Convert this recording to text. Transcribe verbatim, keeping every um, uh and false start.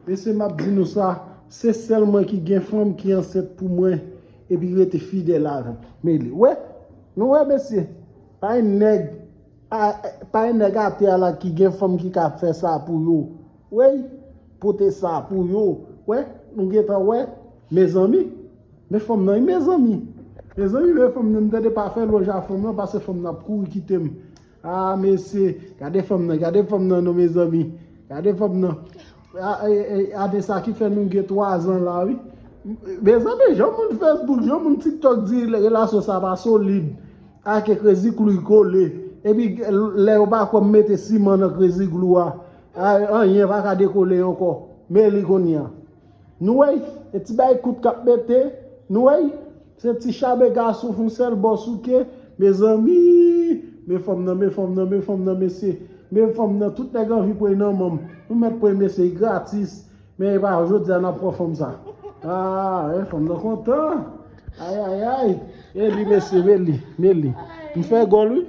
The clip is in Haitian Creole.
Mesye, m ap di nou sa, se sèl mwen ki gen fanm ki ansent pou mwen, epi rete fidèl avè m. Men li, wè, nou wè, mesye, pa yon nèg, a, pa yon nèg atè a la ki gen fanm ki ka fè sa pou yo. Wè, pote sa pou yo. Wè, nou gentan wè, mezanmi, men fanm nan, wi, mezanmi. Mezanmi, men fanm nan, m tande pa fè lòj a fanm nan, paske fanm nan ap kouri kite m. Ah, mesye, gade fanm nan, gade fanm nan, non, mezanmi. Gade fanm nan. A, e, e, gade sa ki fè nou gen twa zan la, wi. Mezanmi, jan moun Facebook, jan moun TikTok di relasyon sa pa solid. Ake Crazy Glou kole. Epi lè yo pa kwè m mete siman nan Crazy Glou a, a, anyen pa ka dekole ankò. Men li kounye a. Nou wè, e ti bay kout k ap mete, nou wè, se ti chabe gason fon sèl bò souke, mezanmi, men fanm nan, men fanm nan, men fanm nan, mesye, men fanm nan, tout nèg anvi pran nan manm, nou mèt pran mesye gratis, men e pa jodi a n ap pran fanm sa. Ah, e fanm nan kontan, ay, ay, ay, e li mesye, men li, men li, m fè gòl wi,